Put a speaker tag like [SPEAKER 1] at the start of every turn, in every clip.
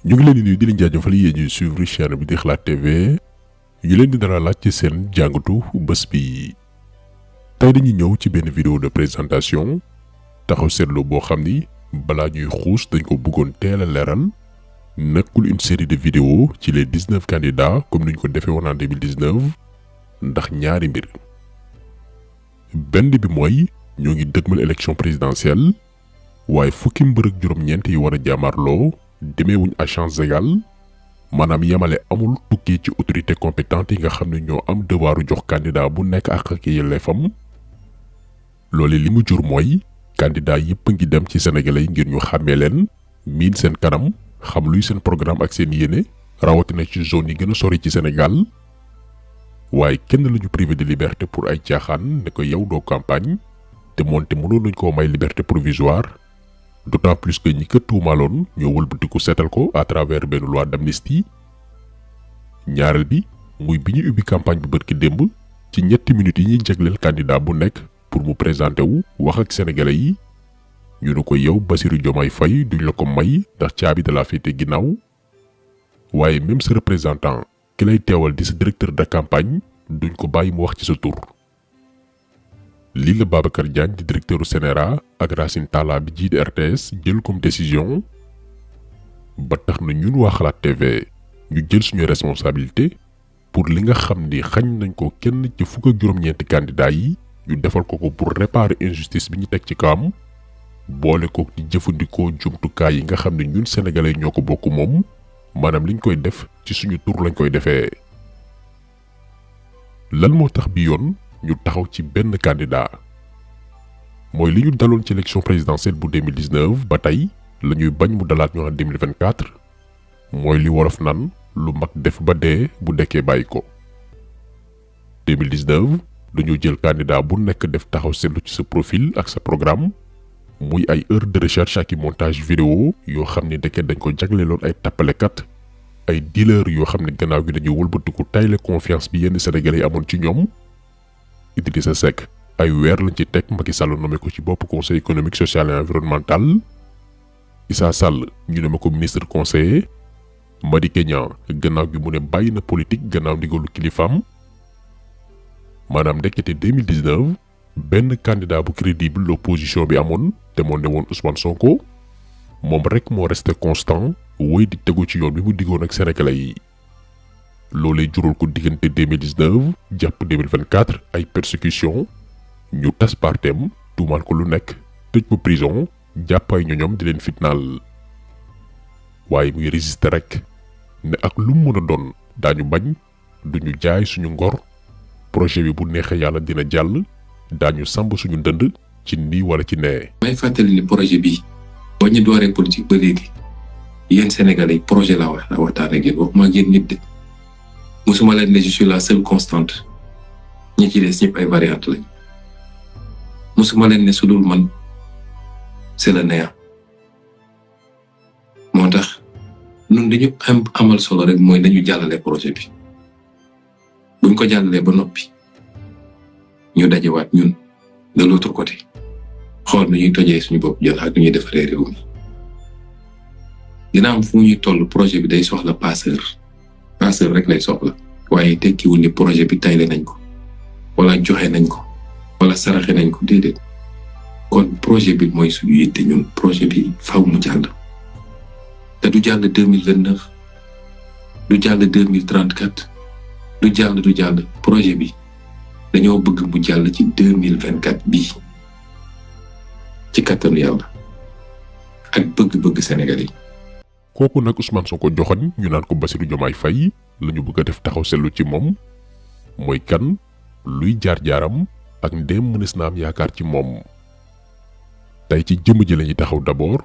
[SPEAKER 1] ñu ngi leen di nuyu di leen jaajëfal yéen ñuy suivre chaîne bi di Xalaat TV ñu leen di dara laaj ci seen jàngatu bés bi tey dañuy ñëw ci benn vidéo de présentation taxaw seetlu boo xam ni balaa ñuy xuus dañ ko bëggoon teel a leeral nekkul une série de vidéos ci les 19 candidats comme ni ñu ko defee woon en 2019 ndax ñaari mbir benn bi mooy ñoo ngi dëgmal élection présidentielle waaye fukki mbër ak juróom-ñeent yi war a jaamarloo demeewuñ à chance égale maanaam yemale amul tukkee ci autorité compétente yi nga xam ne ñoo am devoiru jox candidat bu nekk ak yelleefam loolu li mu jur mooy candidat yëpp a ngi dem ci sénégalais yi ngir ñu xàmmee leen miin seen kanam xam luy seen programme ak seen yéene rawatina ci zone yi gën a sori ci Sénégal waaye kenn lañu privé de liberté pour ay caaxaan ne ko yow doo campagne te moonte mënoon nañ koo may liberté provisoire d'autant plus que ñi ko tuumaaloon ñoo wëlbatiku seetal ko à travers benn loi d'amnistie ñaareel bi muy bi ñu ubbi campagne bu bërki démb ci ñetti minutes yi ñuy jagleel candidat bu nekk pour mu présenter wu wax ak sénégalais yi ñu ne ko yow Bassirou Diomaye Faye duñ la ko may ndax caabi da la féete ginnaaw waaye même sa représentant ki lay teewal di sa directeur de campagne duñ ko bàyyi mu wax ci sa tur lii la Babacar Diagne di directeuru Sénéra ak Racine Talla bi jiite RTS jël comme décision ba tax na ñun waa Xalaat TV ñu jël suñu responsabilité pour li nga xam ni xañ nañ ko kenn ci fukk ak juróom-ñeenti candidats yi ñu defal ko pour réparer injustice bi ñu teg ci kawam boole ko di jëfandikoo jumtukaay yi nga xam ne ñun sénégalais ñoo ko bokk moom maanaam liñ koy def ci suñu tur lañ koy defee lan moo tax bi yoon ñu taxaw ci benn candidat mooy li ñu daloon ci élection présidentielle bu 2019 ba tey la ñuy bañ mu dalaat ñu en 2024 mooy li wolof naan lu mag def ba dee bu dekkee bàyyi ko 2019 dañoo jël candidat bu nekk def taxaw seetlu ci sa profil ak sa programme muy ay heure de recherche ak i montage vidéo yoo xam ne ndeke dañ ko jagleeloon ay tappalekat ay dealer yoo xam ne gannaaw gi dañuy wëlbatiku tayle confiance bi yenn sénégalais yi amoon ci ñoom Idrissa Seck ay weer lañ ci teg Macky Sall nommé ko ci bopp conseil économique social et environnemental Issa Sall ñu nommé ko ministre conseiller Madické Niang gannaaw gi mu ne bàyyi na politique gannaaw ndigalu kilifaam maanaam ndekete 2019 benn candidat bu crédible l'opposition bi amoon te moo ne woon Ousmane Sonko moom rek moo resté constant woy di tegu ci yoon bi mu diggoon ak sénégalais yi loolee jural ko diggante 2019 jàpp 2024 ay persécution ñu tas partem tuumaal ko lu nekk tëj ko prison jàpp ay ñoñom di leen fitnaal waaye muy résister rek ne ak lu mu mën a doon daañu bañ duñu jaay suñu ngor projet bi bu neexee yàlla dina jàll daañu samb suñu ndënd ci nii wala ci nee.
[SPEAKER 2] may fàttali ni projet bi boo ñu dooree politique ba léegi yéen Sénégalais projet la waxtaan ak yéen waxuma ak yéen nit de musuma leen ne je suis la seule constante ñi ci des ñëpp ay variantes lañ musuma leen ne su dul man c'est le néant moo tax ñun dañu amal solo rek mooy dañu jàllale projet bi buñ ko jàllalee ba noppi ñu dajewaat ñun de l'autre côté xool nu ñuy tojee suñu bopp jël ak nu ñuy defaree réew mi dina am fu ñuy toll projet bi day soxla passeur rek lay soxla waaye tekkiwul ni projet bi tayle nañ ko wala joxe nañ ko wala saraxe nañ ko déedéet kon projet bi mooy suñu yitte ñun projet bi faw mu jàll te du jàll 2029 du jàll 2034 du jàll projet bi dañoo bëgg mu jàll ci 2024 bii ci kattanu yàlla ak bëgg-bëgg Sénégal yi.
[SPEAKER 1] kooku nag Ousmane Sonko joxoñ ñu naan ko Bassirou Diomaye Faye la ñu bëgg a def taxaw seetlu ci moom mooy kan luy jaar-jaaram ak ndéem mënees na am yaakaar ci moom tey ci jëmm ji lañuy taxaw d'abord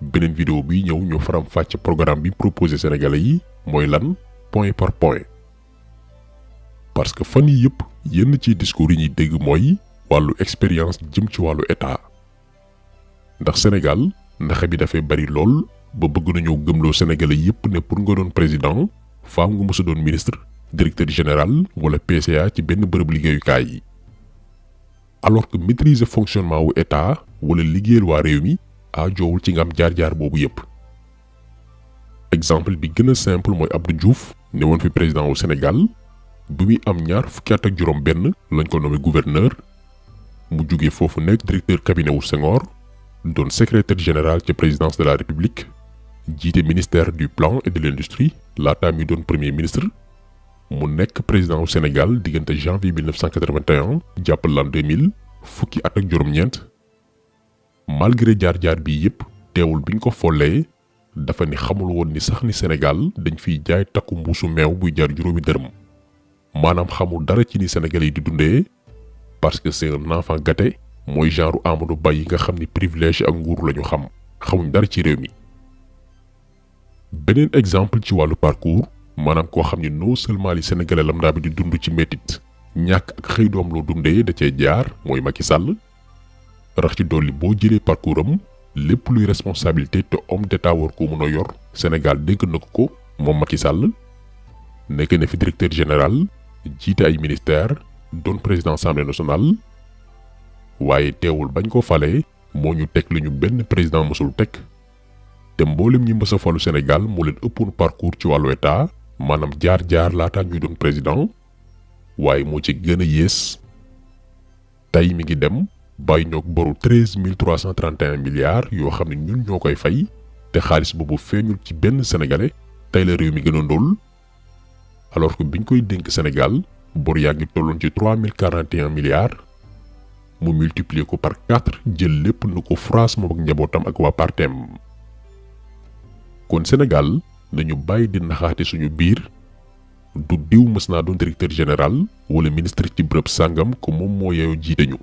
[SPEAKER 1] beneen vidéo bi ñëw ñu faram fàcc programme bi proposé Sénégalais yi mooy lan point par point parce que fan yi yëpp yenn ci discours yi ñuy dégg mooy wàllu expérience jëm ci wàllu état ndax Sénégal ndaxe bi dafay bari lool ba bëgg nañoo gëmloo Sénégalais yëpp ne pour nga doon président faam nga mës a doon ministre directeur général wala PCA ci benn bërëb liggéeyukaay yi alors que maîtriser fonctionnement wu état wala liggéeyal waa réew mi ajoowul ci nga am jaar-jaar boobu yëpp exemple bi gën a simple mooy Abdou Diouf ne woon fi président au Sénégal bi muy am ñaar fukki at ak juróom benn lañ ko nommé gouverneur mu jóge foofu nekk directeur cabinet wu Senghor doon secrétaire général ca présidence de la République jiite ministère du plan et de l'industrie laataa mi doon premier ministre mu nekk président au Sénégal diggante janvier 1981 jàpp l'an 2000 fukki at ak juróom-ñeent malgré jaar-jaar bi yépp teewul biñ ko follee dafa ni xamul woon ni sax ni Sénégal dañ fiy jaay takku mbuusu meew buy jar juróomi dërëm maanaam xamul dara ci ni Sénégalais yi di dundee parce que c'est un enfant gâté mooy genre Amadou Ba yi nga xam ni privilège ak nguur lañu xam xamuñ dara ci réew mi. beneen exemple ci wàllu parcours maanaam koo xam ni non seulement li Sénégalais lambda bi di dund ci métit ñàkk ak xëy doom loo dundee da cee jaar mooy Macky Sall rax ci dolli boo jëlee parcours am lépp luy responsabilité te homme d'état war ko mën a yor Sénégal dénk na ko moom Macky Sall nekk na fi directeur général jiite ay ministère doon président assemblée nationale waaye teewul bañ ko falee moo ñu teg li ñu benn président mësul teg te mboolem ñi mës a falu Sénégal moo leen ëppoon parcours ci wàllu état maanaam jaar-jaar laataa ñuy doon président waaye moo ci gën a yées tey mi ngi dem bàyyi ñoog boru 13 331 milliards yoo xam ne ñun ñoo koy fay te xaalis boobu feeñul ci benn sénégalais tey la réew mi gën a ndóol alors que biñ koy dénk Sénégal bor yaa ngi tolloon ci 3041 milliards mu multiplier ko par 4 jël lépp nu ko France moom ak njabootam ak waa partem kon Sénégal nañu bàyyi di naxaate suñu biir du diw mës naa doon directeur général wala ministre ci bërëb sàngam ko moom moo yeeyoo jiite ñu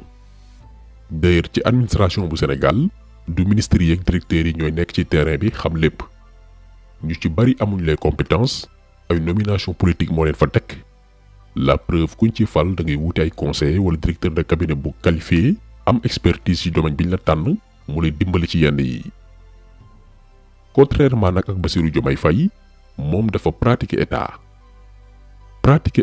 [SPEAKER 1] d'ailleurs ci administration bu Sénégal du ministres yi ak directeurs yi ñooy nekk ci terrain bi xam lépp ñu ci bari amuñ les compétences ay nomination politique moo leen fa teg la preuve kuñ ci fal da ngay wuti ay conseiller wala directeur de cabinet bu qualifié am expertise ci domaine biñ la tànn mu lay dimbali ci yenn yi contrairement nag ak Bassirou Diomaye Faye moom dafa pratiquer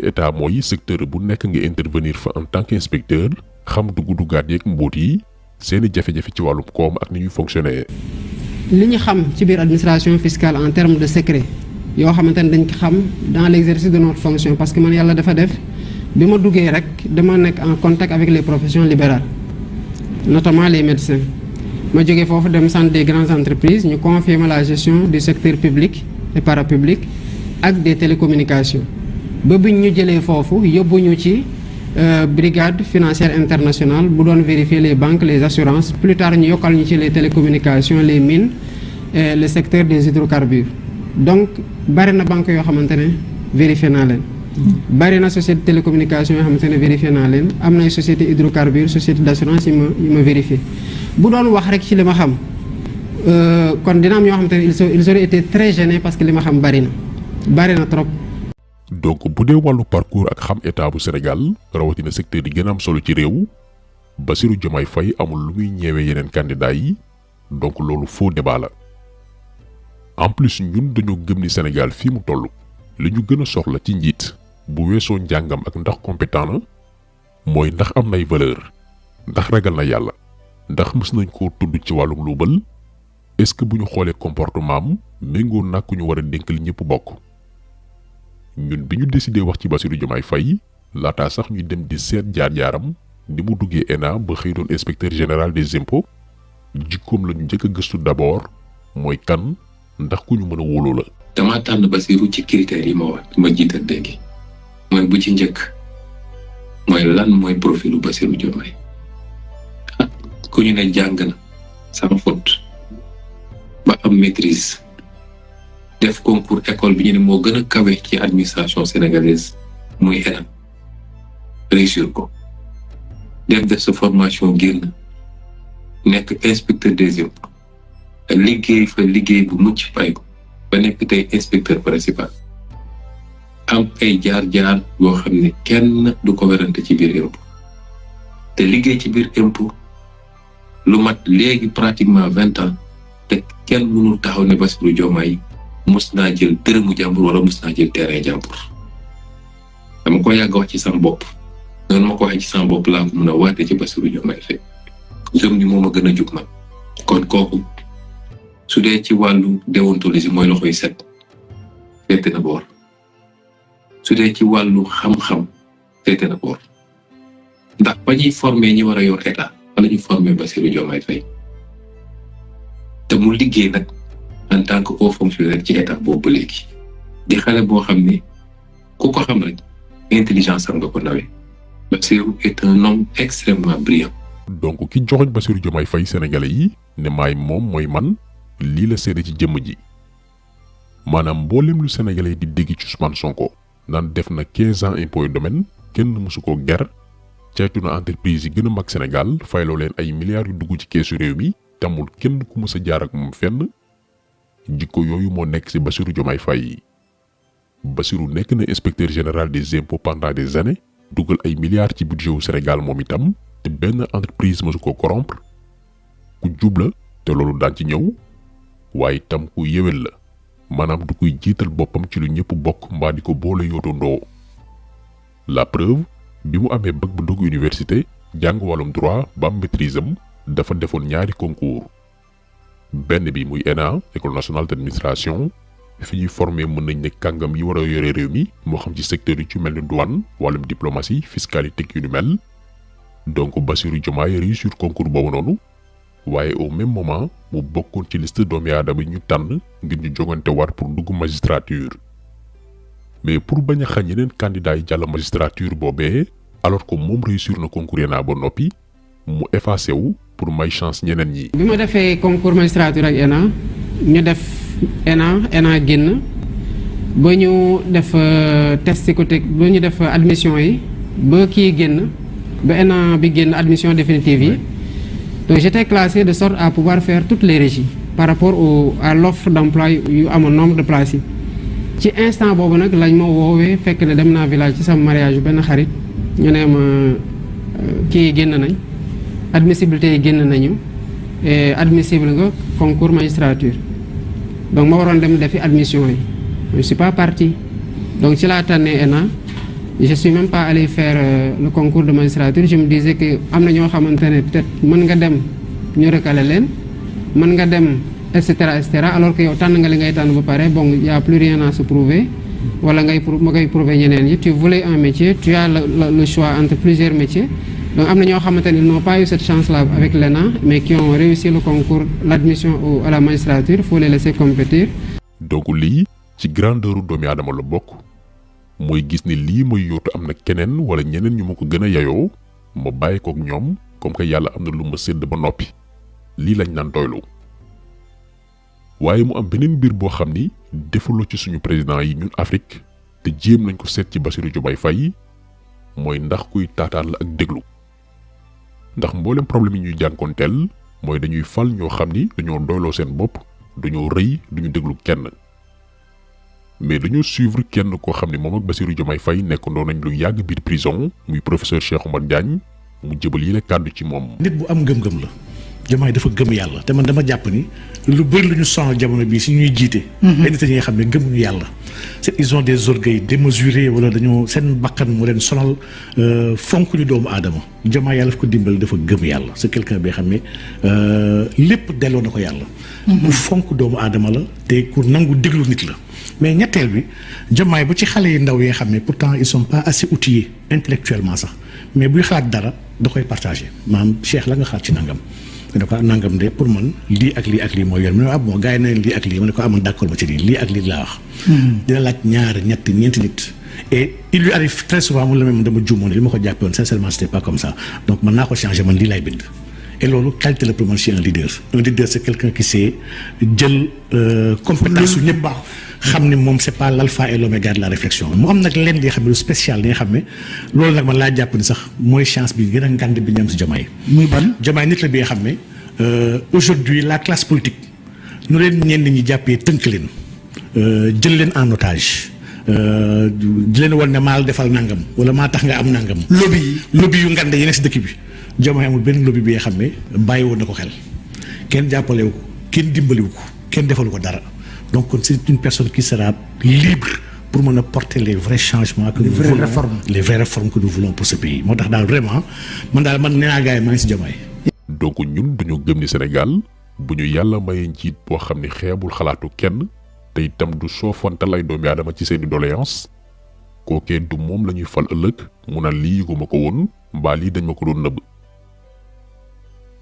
[SPEAKER 1] état mooy secteur bu nekk nga intervenir fa en tant qu'inspecteur xam dugg-duggaat yeeg mbóot yi seeni jafe-jafe ci wàllum koom ak ni ñuy fonctionner.
[SPEAKER 3] li ñu xam ci biir administration fiscale en termes de secret yoo xamante ne dañ ko xam dans l'exercice de notre fonction parce que man yàlla dafa def bi ma duggee rek dama nekk en contact avec les professions libérales notamment les médecins ma jógee foofu dem centre des grandes entreprises ñu confier ma la gestion du secteur public et parapublic ak des télécommunications ba biñ ñu jëlee foofu yóbbuñu ci brigade financière internationale bu doon vérifier les banques les assurances plus tard ñu yokkal ñu ci les télécommunications les mines et le secteur des hydrocarbures donc bari na banques yoo xamante ne vérifié naa leen bari na société télécommunication yoo xamante ne vérifié naa leen am na ay société hydrocarbures société d'assurance yi ma vérifié bu doon wax rek ci li ma xam kon dina am ñoo xamante ne ils auraient été très gênés parce que li ma xam bari na trop.
[SPEAKER 1] donc bu dee wàllu parcours ak xam état bu Sénégal rawatina secteur yi gën a am solo ci réew Bassirou Diomaye Faye amul lu muy ñeewee yeneen candidats yi donc loolu faux débat la en plus ñun dañoo gëm ni Sénégal fii mu toll li ñu gën a soxla ci njiit bu weesoo njàngam ak ndax compétent na mooy ndax am nay valeur ndax ragal na yàlla ndax mës nañ koo tudd ci wàllum luubal est-ce que bu ñu xoolee comportement am méngoo nag ku ñu war a dénk li ñëpp bokk. ñun bi ñu décidé wax ci Bassirou Diomaye Faye laataa sax ñuy dem di seet jaar-jaaram ni mu duggee ENA ba xëy doon inspecteur général des impôts jikkoom la ñu njëkk a gëstu d'abord mooy kan ndax ku ñu mën a wóolu la.
[SPEAKER 2] dama tànn Bassirou ci critères yi ma jiital léegi mooy bu ci njëkk mooy lan mooy profilu Bassirou Diomaye ku ñu ne jàng na sans faute ba am maîtrise. def concours école bi ñu ne moo gën a kawe ci administration sénégalaise muy ENA réussir ko def sa formation génn nekk inspecteur des impôts liggéey fa liggéey bu mucc fay ko ba nekk tey inspecteur principal am ay jaar-jaar yoo xam ne kenn du ko werante ci biir impôt te liggéey ci biir impôt lu mat léegi pratiquement 20 ans te kenn mënul taxaw ne Bassirou Diomaye mus naa jël dërëmu jàmbur wala mus naa jël terrain jàmbur dama ko yàgg wax ci sama bopp noonu ma ko waxee ci sama bopp laa ko mën a waate ci Bassirou Diomaye Faye jëm ni moom a gën a jug man kon kooku su dee ci wàllu déontologie mooy loxoy set féete na boor su dee ci wàllu xam-xam féete na boor ndax ba ñuy formé ñi war a yor état wala ñu formé Bassirou Diomaye Faye te mu liggéey nag en tant que haut fonctionnaire ci état boobu ba léegi di xale boo xam ni ku ko xam rek intelligence am nga ko nawee Bassirou est un homme extrêmement brillant.
[SPEAKER 1] donc ki joxoñ Bassirou Diomaye Faye sénégalais yi ne maay moom mooy man lii la seede ci jëmm ji maanaam mboolem lu sénégalais di dégg ci Ousmane Sonko naan def na 15 ans impôt domaine kenn mësu koo ger ceytu na entreprise yi gën a mag Sénégal fayloo leen ay milliards yu dugg ci keesu réew mi tamul kenn ku mës a jaar ak moom fenn jikko yooyu moo nekk ci Bassirou Diomaye Faye Bassirou nekk na inspecteur général des impôts pendant des années dugal ay milliards ci budget wu Sénégal moom itam te benn entreprise mësu ko corrompre ku jubla te loolu daan ci ñëw waaye itam ku yéwén la maanaam du koy jiital boppam ci lu ñëpp bokk mbaa di ko boole yootandoo la preuve bi mu amee bëgg bu dugg université jàng wàllum droit ba am maîtrise am dafa defoon ñaari concours benn bi muy ENA école nationale d'administration fi ñuy formé mën nañ ne kàngam yi war a yore réew mi moo xam ci secteur yi ci mel ni douane wàllum diplomatie fiscalité yu ni mel donc Bassirou Diomaye réussir concours boobu noonu waaye au même moment mu bokkoon ci liste doomi aadama yi ñu tànn ngir ñu jogante war pour dugg magistrature mais pour bañ a xañ yeneen candidat yi jàll magistrature boobee alors que moom réussir na concours ENA ba noppi mu effacé wu pour may chance ñeneen ñi.
[SPEAKER 3] bi ma defee concours magistrature ak ENA ñu def ENA génn ba ñu def test psychotécnique ba ñu def admission yi ba kii génn ba ENA bi génn admission définitive yi donc j'étais classé de sorte à pouvoir faire toutes les régies par rapport à l'offre d'emploi yu amoon nombre de places yi ci instant boobu nag lañ ma woowee fekk ne dem naa village ci sama mariage yu benn xarit ñu ne ma kii génn nañ admissibilité yi génn nañu et admissible nga concours magistrature donc ma waroon dem defi admission yi je suis pas parti donc ci laa tànnee ENA je suis même pas allé faire le concours de magistrature je me disais que am na ñoo xamante ne peut-être mën nga dem ñu recalé leen mën nga dem et cetera alors que yow tànn nga li ngay tànn ba pare bon y a plus rien à se prouver wala ma koy prouver ñeneen yi tu voulais un métier tu as le choix entre plusieurs métiers donc am na ñoo xamante ne ils n'ont pas eu cette chance-là avec l'ENA mais qui ont réussi le concours l'admission à la magistrature faut les laisser compétir.
[SPEAKER 1] donc lii ci grandeur doomi aadama la bokk mooy gis ni lii mooy yóotu am na keneen wala ñeneen ñu ma ko gën a yayoo ma bàyyi kook ñoom comme que yàlla am na lu ma sédd ba noppi lii lañ naan doylu waaye mu am beneen mbir boo xam ni defuloo ci suñu président yi ñun Afrique te jéem nañ ko seet ci Bassirou Diomaye Faye mooy ndax kuy taataan la ak déglu ndax mboolem problème yi ñuy jànkoonteel mooy dañuy fal ñoo xam ni dañoo doyloo seen bopp dañoo rëy duñu déglu kenn mais dañoo suivre kenn koo xam ni moom ak Bassirou Diomaye Faye nekkandoo nañ lu yàgg biir prison muy professeur Cheikh Oumar Diagne mu jëbal yi la kàddu ci moom.
[SPEAKER 4] nit bu am ngëm-ngëm la Diomaye dafa gëm yàlla te man dama jàpp ni lu bëri lu ñu sonal jamono bii si ñuy jiite. ay nit ñi nga xam ne gëmuñu yàlla. c'est ils ont des orgueils démesurés wala dañoo seen bakkan mu leen sonal fonk ñu doomu aadama Diomaye yàlla daf ko dimbali dafa gëm yàlla c'est quelqu'un bi xam ne lépp delloo na ko yàlla. bu fonk doomu aadama la te ku nangu déglu nit la. mais ñetteel bi Diomaye bu ci xale yi ndaw yi nga xam ne pourtant ils sont pas assez outillés intellectuellement sax mais buy xalaat dara da koy partagé maanaam Cheikh la nga xalaat ci nangam. ma ne ko nangam de pour man lii ak lii ak lii mooy yoon mu ne bon gars yi nañ lii ak lii ma ne ko amoon d'accord ma ci lii ak lii laa wax. dina laaj ñaari ñeenti nit. et il lui arrive très souvent mu la même dama juumoon li ma ko jàppee woon sincèrement c'était pas comme ça donc man naa ko changer man lii laay bind. et loolu qualité la pour man chez un leader c'est quelqu'un qui sait jël compétence su ñëpp baax xam ne moom c'est pas l'alpha et l'oméga de la réflexion mu am nag lenn li nga xam ne lu spécial li nga xam ne loolu nag man laa jàpp ni sax mooy chance bi gën a ngand bi ñu am si Diomaye. muy ban Diomaye nit la bi nga xam ne aujourd'hui la classe politique nu leen ñenn ñi jàppee tënk leen jël leen en otage di leen wan ne maa la defal nangam wala maa tax nga am nangam. lobby yu ngand yi nekk si dëkk bi. Diomaye amul benn lobby bi nga xam ne bàyyi woon na ko xel kenn jàppalewu ko kenn dimbaliwu ko kenn defalu ko dara donc c'est une personne qui sera libre pour mën a porter les vrais changements que nous voulons les vraies réformes que nous voulons pour ce pays moo tax daal vraiment man nee naa gars yi maa ngi si Diomaye.
[SPEAKER 1] donc ñun dañoo gëm ni Sénégal bu ñu yàlla mayee njiit boo xam ne xeebul xalaatu kenn te itam du soofantal ay doomi aadama ci seeni doléance kookee du moom la ñuy fal ëllëg mu naan lii yëguma ko woon mbaa lii dañ ma ko doon nëbb.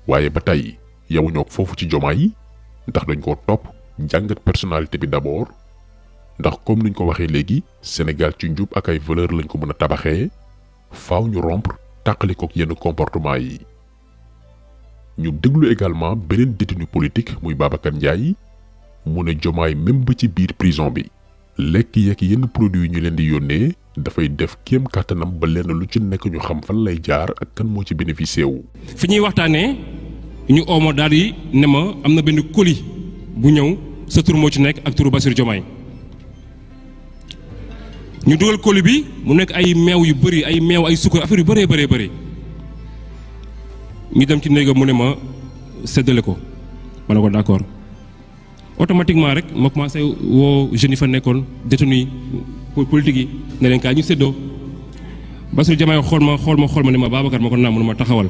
[SPEAKER 1] waaye ba tey yow ñoo foofu ci Diomaye ndax dañ koo topp jàngat personnalité bi d'abord ndax comme niñ ko waxee léegi Sénégal ci njub ak ay valeur lañ ko mën a tabaxee faaw ñu rompre tàqali kook yenn comportement yi. ñu déglu également beneen détenu politique muy Babacar Ndiaye mu ne Diomaye même ba ci biir prison bi lekk yeeg yenn produits yi ñu leen di yónnee dafay def kéem kàttanam ba lenn lu ci nekk ñu xam fan lay jaar ak kan moo ci bénéficié wu.
[SPEAKER 5] fi ñuy waxtaanee ñu oomo daal di ne ma am na benn colis bu ñëw sa tur moo ci nekk ak turu Bassirou Diomaye ñu dugal colis bi mu nekk ay meew yu bëri ay meew ay sukkar affaire yu bëree bëri ñu dem ci néegam mu ne ma séddale ko ma ne ko d'accord automatiquement rek ma commencé woo jeunes yi fa nekkoon détenu politique yi ne leen kaa ñu séddoo Bassirou Diomaye xool ma ne ma Babacar ma ko naa mu ne ma taxawal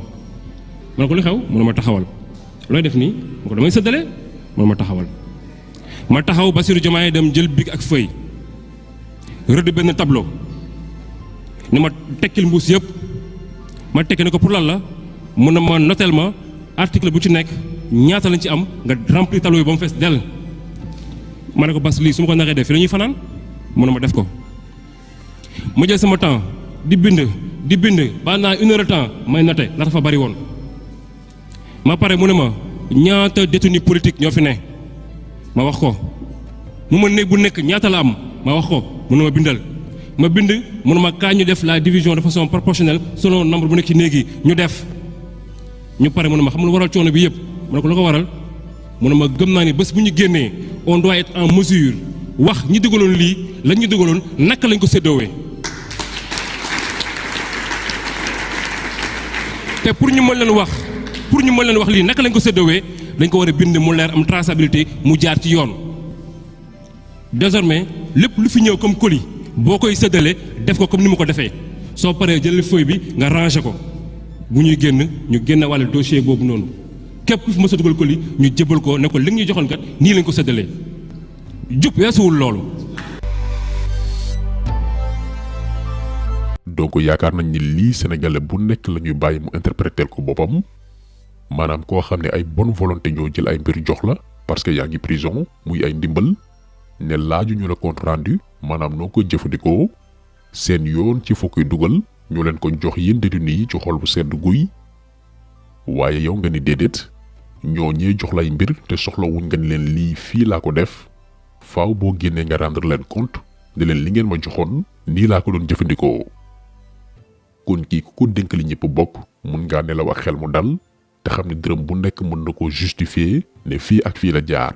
[SPEAKER 5] ma ne ko li xew mu ne ma taxawal looy def nii ma ko damay séddale mu ne ma taxawal ma taxaw Bassirou Diomaye dem jël bic ak feuille rëdd benn tableau ni ma tekkil mbuus yëpp ma tekki ne ko pour lan la mun na ma notel ma article bu ci nekk ñaata lañ ci am nga remplir tableau bi ba mu fees dell ma ne ko bas lii su ma ko naxee def fi dañuy fanaan mun na ma def ko ma jël sama temps di bind pendant 1 heure de temps may noté la dafa bari woon ma pare mu ne ma ñaata détenu politique ñoo fi ne ma wax ko mu ma néeg bu nekk ñaata la am ma wax ko mu ne ma bindal ma bind mu ne ma kaa ñu def la division de façon proportionnelle selon nombre bu nekk ci néeg yi ñu def ñu pare mu ne ma xam lu waral coono bi yëpp mu ne ko lu ko waral mu ne ma gëm naa ni bés bu ñu génnee on doit être en mesure wax ñi dugaloon lii lañ ñu dugaloon naka lañ ko séddoowee te pour ñu mën leen wax lii naka lañ ko séddoowee dañ ko war a bind mu leer am traçabilité mu jaar ci yoon désormais lépp lu fi ñëw comme colis boo koy séddale def ko comme ni mu ko defee soo paree jël feuille bi nga ranger ko bu ñuy génn ñu génn wàlle dossier boobu noonu képp ku fi mës a dugal colis ñu jébal ko ne ko li nga ñuy joxoon kat nii lañ ko séddalee jub weesuwul loolu.
[SPEAKER 1] donc yaakaar nañ ni lii sénégalais bu nekk la ñuy bàyyi mu interpréter ko boppam maanaam koo xam ne ay bonne volonté ñoo jël ay mbir jox la parce que yaa ngi prison muy ay ndimbal ne laaju ñu la compte rendu maanaam noo ko jëfandikoo seen yoon ci foo koy dugal ñu leen ko jox yéen détenu yi ci xol bu sedd guy waaye yow nga ni déedéet ñoo ñee jox lay mbir te soxla wuñ nga ni leen lii fii laa ko def faaw boo génnee nga rendre leen compte ne leen li ngeen ma joxoon nii laa ko doon jëfandikoo kon kii ku ko dénk li ñëpp bokk mun ngaa nelaw ak xel mu dal te xam ne dërëm bu nekk mën na koo justifier ne fii ak fii la jaar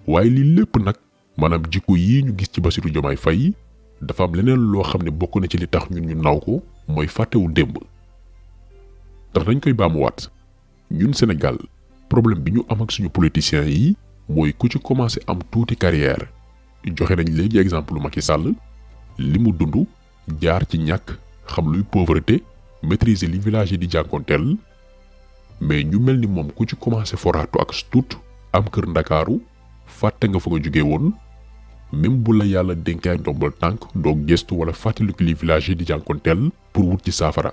[SPEAKER 1] waaye lii lépp nag maanaam jikko yii ñu gis ci Bassirou Diomaye Faye dafa am leneen loo xam ne bokk na ci li tax ñun ñu naw ko mooy fàttewu démb ndax dañ koy baamuwaat ñun Sénégal problème bi ñu am ak suñu politiciens yi mooy ku ci commencé am tuuti carrière joxe nañ léegi exemple Macky Sall li mu dund jaar ci ñàkk xam luy pauvreté maîtriser li village yi di jànkonteel mais ñu mel ni moom ku ci commencé foraatu ak tuut am kër Ndakaaru fàtte nga fa nga jóge woon même bu la yàlla dénkee ay ndombal tànk doo gestu wala fàttaliku li village yi di jànkonteel pour wut ci saafara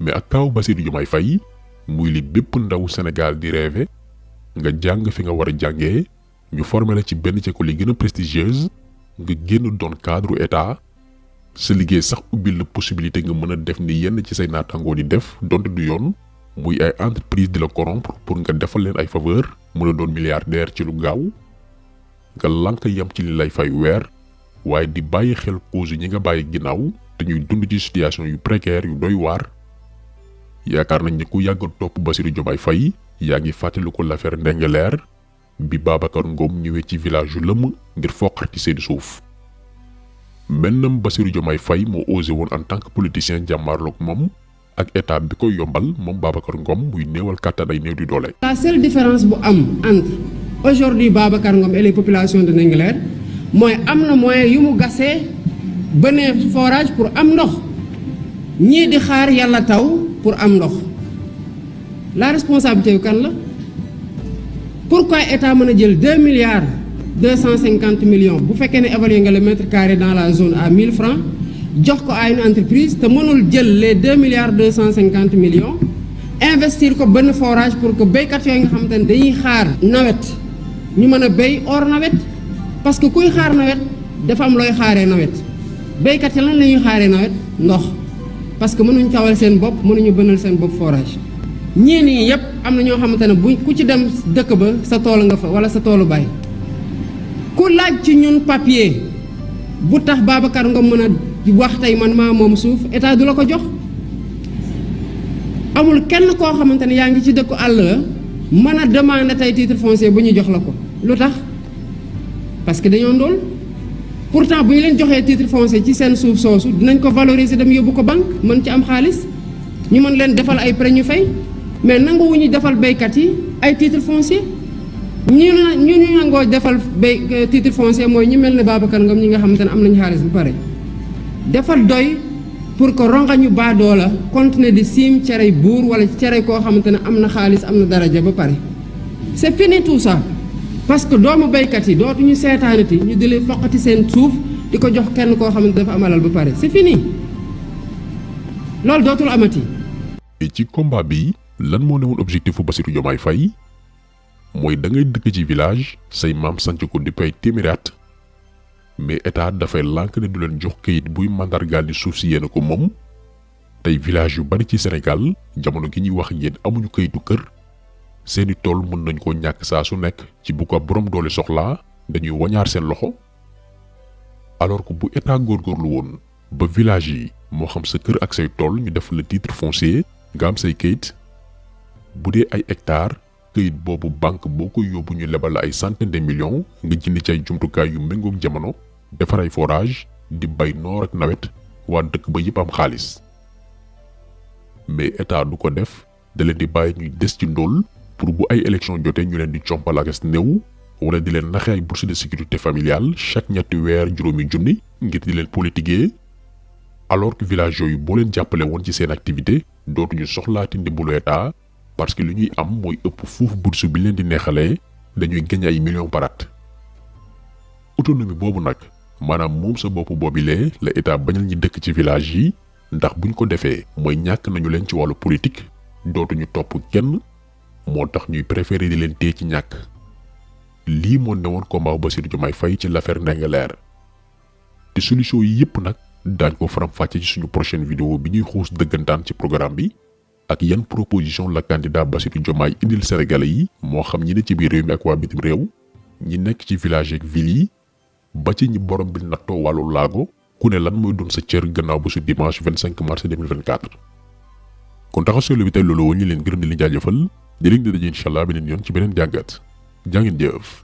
[SPEAKER 1] mais ak kaaw Bassirou Diomaye Faye muy li bépp ndaw Sénégal di rêvé nga jàng fi nga war a jàngee ñu formé la ci benn ci école yi gën a prestigieuse nga génn doon cadre état sa liggéey sax ubbil la possibilité nga mën a def ni yenn ci say naatangoo di def donte du yoon muy ay entreprise di la corrompre pour nga defal leen ay faveur mën a doon milliardaire ci lu gaaw nga lank yam ci li lay fay weer waaye di bàyyi xel cause ñi nga bàyyi ginnaaw te ñuy dund ci situation yu précaire yu doy waar yaakaar nañ ni ku yàgg topp Bassirou Diomaye Faye yaa ngi fàttaliku l'affaire Ndingler bi Babacar Ngom ñëwee ci village yu lëmm ngir foqar ci seen suuf mennam Bassirou Diomaye Faye moo osé woon en tant que politicien jàmmaarloog moom ak état bi koy yombal moom Babacar Ngom muy néewal kàttan ay néew di doole.
[SPEAKER 3] La seule différence bu am entre aujourd'hui Babacar Ngom et les populations de Ndingler mooy am na moyen yu mu gasee beneen forage pour am ndox ñii di xaar yàlla taw pour am ndox la responsabilité yu kan la pourquoi état mën a jël 2 milliards 250 millions bu fekkee ne évalué nga le mètre carré dans la zone à 1000 francs jox ko à une entreprise te mënul jël les 2 milliards 250 millions investir ko benn forage pour que béykat yooyu nga xamante ne dañuy xaar nawet ñu mën a béy hors nawet parce que kuy xaar nawet dafa am looy xaaree nawet béykat yi lan la ñuy xaaree nawet ndox parce que mënuñ tawal seen bopp mënuñu bënal seen bopp forage ñii nii yëpp am na ñoo xamante ne bu ku ci dem dëkk ba sa tool nga fa wala sa toolu baay ku laaj ci ñun papier bu tax Babacar Ngom mën a wax tey man maa moom suuf état du la ko jox amul kenn koo xamante ne yaa ngi ci dëkku àll la mën a demander tey titre foncier bu ñu jox la ko lu tax parce que dañoo ndóol pourtant bu ñu leen joxee titre foncier ci seen suuf soosu dinañ ko valoriser dem yóbbu ko banque mën ci am xaalis ñu mën leen defal ay prêt ñu fay mais nanguwuñu defal béykat yi ay titre foncier ñu nangoo defal titre foncier mooy ñu mel ne Babacar Ngom ñi nga xamante ne am nañu xaalis bu pare defal doy pour que rongañu baadoo la continuer di siim cerey buur wala cere koo xamante ne am na xaalis am na daraja ba pare c'est fini tout ça parce que doomu béykat yi dootuñu seetaanati ñu di leen foqati seen suuf di ko jox kenn koo xamante dafa am alal ba pare c'est fini loolu dootul amati.
[SPEAKER 1] ci combat bi lan moo newoon objectif bu Bassirou Diomaye Faye mooy da ngay dëkk ci village say maam sanc ko di pay téeméeri at mais état dafay lànk ne du leen jox kayit buy mandargaal ni suuf si yéen ko moom tey village yu bari ci Sénégal jamono gi ñuy wax yéen amuñu kayitu kër seeni tool mën nañ koo ñàkk saa su nekk ci bu ko borom doole soxlaa dañuy wañaar seen loxo alors que bu état góorgóorlu woon ba village yi moo xam sa kër ak say tool ñu def le titre foncier nga am say kayit bu dee ay hectares këyit boobu banque boo ko yóbbu ñu lebal ay centaine de millions nga jënd ci ay jumtukaay yu méngoog jamono defar ay forage di bay noor ak nawet waa dëkk ba yëpp am xaalis mais état du ko def da leen di bàyyi ñuy des ci ndóol pour bu ay élection jotee ñu leen di compal ak néew wala di leen naxe ay bourse de sécurité familiale chaque ñetti weer juróomi junni ngir di leen politiquer alors que village yooyu boo leen jàppale woon ci seen activité dootuñu soxlaati ndimbalu état parce que li ñuy am mooy ëpp fuuf bourse bi leen di neexalee dañuy gañ ay millions par at autonomie boobu nag maanaam moom sa bopp boobilee la état bañal ñi dëkk ci village yi ndax buñ ko defee mooy ñàkk nañu leen ci wàllu politique dootuñu topp kenn moo tax ñuy préférer di leen téye ci ñàkk lii moo newoon combat Bassirou Diomaye Faye ci l'affaire Ndingler te solution yi yépp nag daañ ko faram-fàcce ci suñu prochaine vidéo bi ñuy xuus dëggantaan ci programme bi ak yan proposition la candidat Bassirou Diomaye indil Sénégalais yi moo xam ñi ne ci biir réew mi ak waa bitim réew ñi nekk ci village ak ville yi ba ci ñi borom bi nattoo wàllu laago ku ne lan mooy doon sa cër gannaaw ba su dimanche 25 mars 2024 kon taxaw seetlu bi tey loolu woon ñi leen gërëm di leen jaajëfal di leen di daje incha allah beneen yoon ci beneen jàngat jaa ngeen jëf